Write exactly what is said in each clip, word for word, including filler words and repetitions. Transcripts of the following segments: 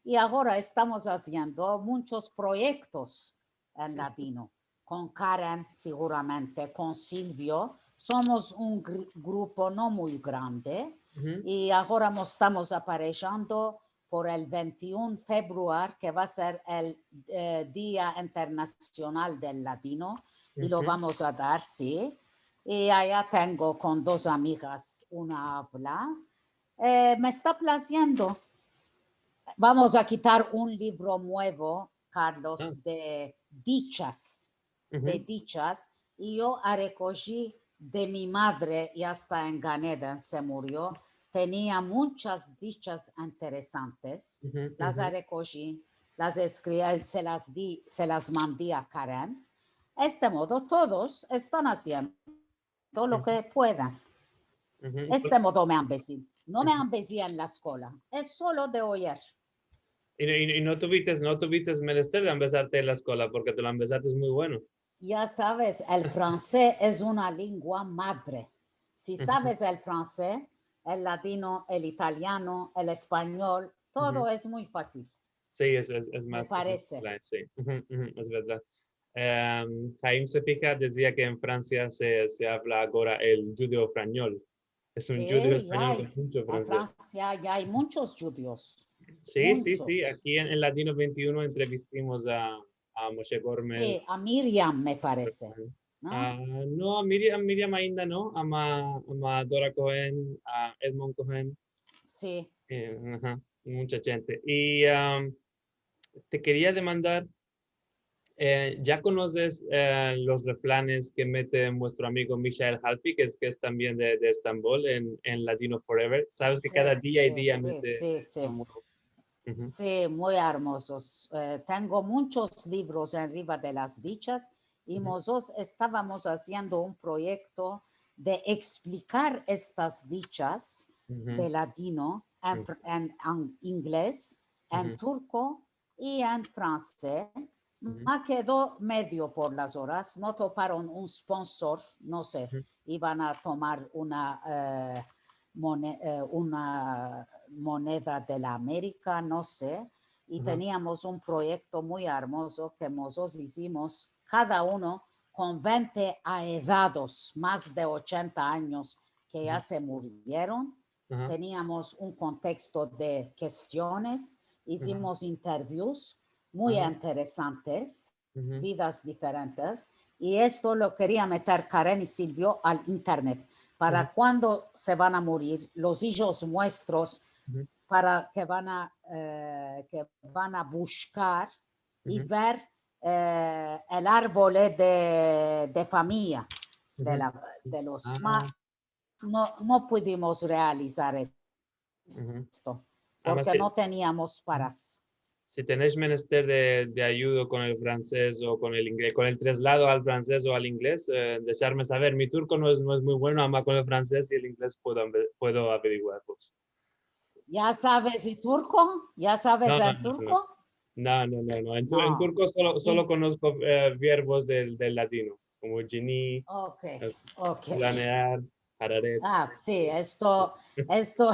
i agora estamos aziendo munchos proyektos en ladino, kon Karen seguramente, kon Silvio. Somos un gru-, grupo no muy grande i agora mos estamos aparejando por el vente i un februar, ke va a ser el, eh, Dia Internasional del Ladino, i lo vamos a dar, si. I aya tengo kon dos amigas una avla. Eh, me esta plaziendo. Vamos a kitar un livro muevo, Carlos, de dichas, de dichas, i yo arekoji de mi madre, ya esta en Gan Eden, se murio, tenia munchas dichas interesantes, las arekoji, las eskrivi, se las di, se las mandi a Karen. Este modo todos estan aziendo lo ke puedan. Este modo me ambezi. No me ambezi en la eskola, es solo de oyir. I, i, i no tuvites, no tuvites menester de ambezarte en la eskola, porke te lo ambezates muy bueno. Ya saves, el fransez es una lengua madre. Si saves el fransez, el ladino, el italiano, el espanyol, todo es muy fasil. Si, es, es, es mas, me parese. Si, es verdad. Em, Haim Sefiha dezia ke en Fransia se, se avla agora el djudeo-franyol. Es un djudeo-espanyol, ya ay, en Fransia ya ay munchos djudios. Si, si, si. Aki en, en Ladino vente i uno entrevistimos a, a Moshe Gormel. Si, a Miriam, me parese, no? A, no, a Miriam, Miriam ainda no, ama, ama Dora Cohen, a Edmond Cohen. Si. Eh, aha, muncha djente. I, am, te keria demandar, eh, ya konoses, eh, los refranes ke mete muestro amigo Mishael Halpi, ke es, ke es tambien de, de Estambol, en, en Ladino Forever? Saves ke kada dia i dia mete... Si, si, si. Si, muy ermozos. Eh, tengo munchos livros enriva de las dichas, i mozotros estavamos aziendo un proyekto de eksplikar estas dichas de ladino en fr-, en, en inglez, en turko i en fransez. Ma kedo medio por las oras, no toparon un sponsor, no se, ivan a tomar una, eh, mone-, eh, una moneda de la Amerika, no se, i teniamos un proyekto muy ermozo ke mozotros izimos, kada uno kon vente aedados, mas de ochenta anyos ke ya se murieron. Teniamos un konteksto de kestiones, izimos interviews muy interesantes, vidas diferentes, i esto lo keria meter Karen i Silvio al internet, para kuando se van a murir los ijos muestros, para ke van a, eh, ke van a bushkar i ver, eh, el arvol de, de famiya, de la, de los ma-, no, no pudimos realizar esto, porke no teniamos para s- Si tenesh menester de, de ayudo kon el fransez o kon el inglez, kon el traslado al fransez o al inglez, eh, desharme saver. Mi turko no es, no es muy bueno, ama kon el fransez i el inglez puedo ave-, puedo averiguarlos. Ya saves el turko? Ya saves el turko? No, no, no, no. En tu-, en turko solo, solo konosko, eh, verbos del, del ladino, komo jini, eh, planear, hararet. A, si, esto, esto.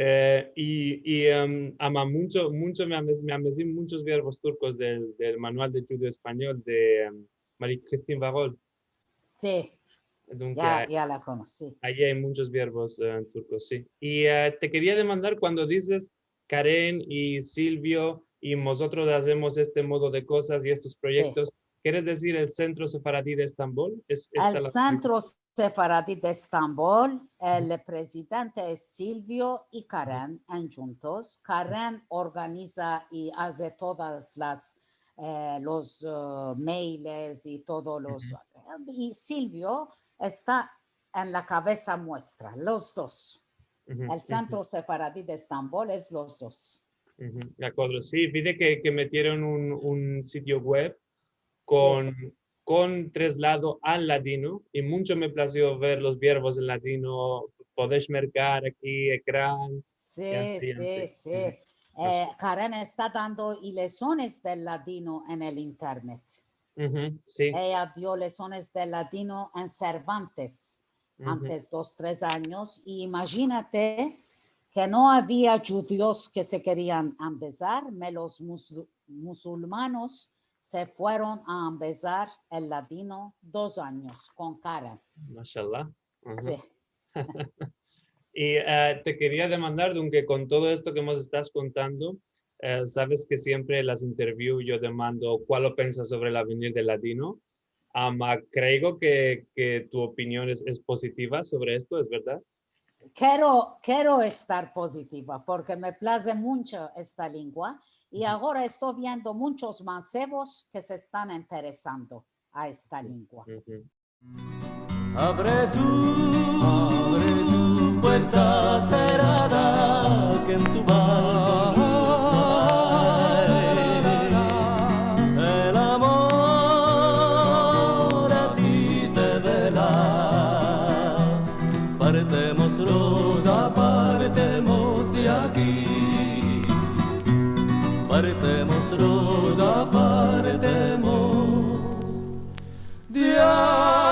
Eh, i, i, em, ama muncho, muncho me ambez-, me ambezi munchos verbos turkos del, del manual de djudeo-espanyol de, em, Marie-Christine Varol. Si. Entonses, ya, ya la konosi. Ayi ay munchos verbos, eh, turkos, si. I, eh, te keria demandar, kuando dizes Karen i Silvio i mozotros azemos este modo de kozas i estos proyektos, keres dizir el Sentro Sefaradi de Estambol? Es, esta la... El Sentro Sefaradi de Estambol, el prezidente es Silvio i Karen endjuntos. Karen organiza i aze todas las, eh, los, eh, mailes i todos los, i Silvio esta en la kavesa muestra, los dos. El Sentro Sefaradi de Estambol es los dos. De akodro. Si, vide ke, ke metieron un, un sitio web kon, kon traslado al ladino, i muncho me plazio ver los verbos en ladino, podesh merkar aki, ekran. Si, si, si. Eh, Karen esta dando i lesones del ladino en el internet. Si. Eya dio lesones del ladino en Cervantes antes dos, tres anyos, i imajinate ke no avia djudios ke se kerian ambezar, me los musu-, musulmanos se fueron a ambezar el ladino dos anyos kon Karen. Mashallah. Aha. Si. I, eh, te keria demandar, dunke, kon todo esto ke mos estas kontando, eh, saves ke siempre en las interview yo demando kualo pensas sovre el avenir del ladino. Ama, kreigo ke, ke tu opinion es, es pozitiva sovre esto, es verdad? Kero, kero estar pozitiva porke me plaze muncho esta lingua i agora esto viendo munchos mansevos ke se estan interesando a esta lingua. Uhu. Avre tu, avre tu puerta serada, ke en tu balkon luz no ay. El amor a ti te vela. Partemos, roza, partemos de aki. Partemos, roza, partemos de aki.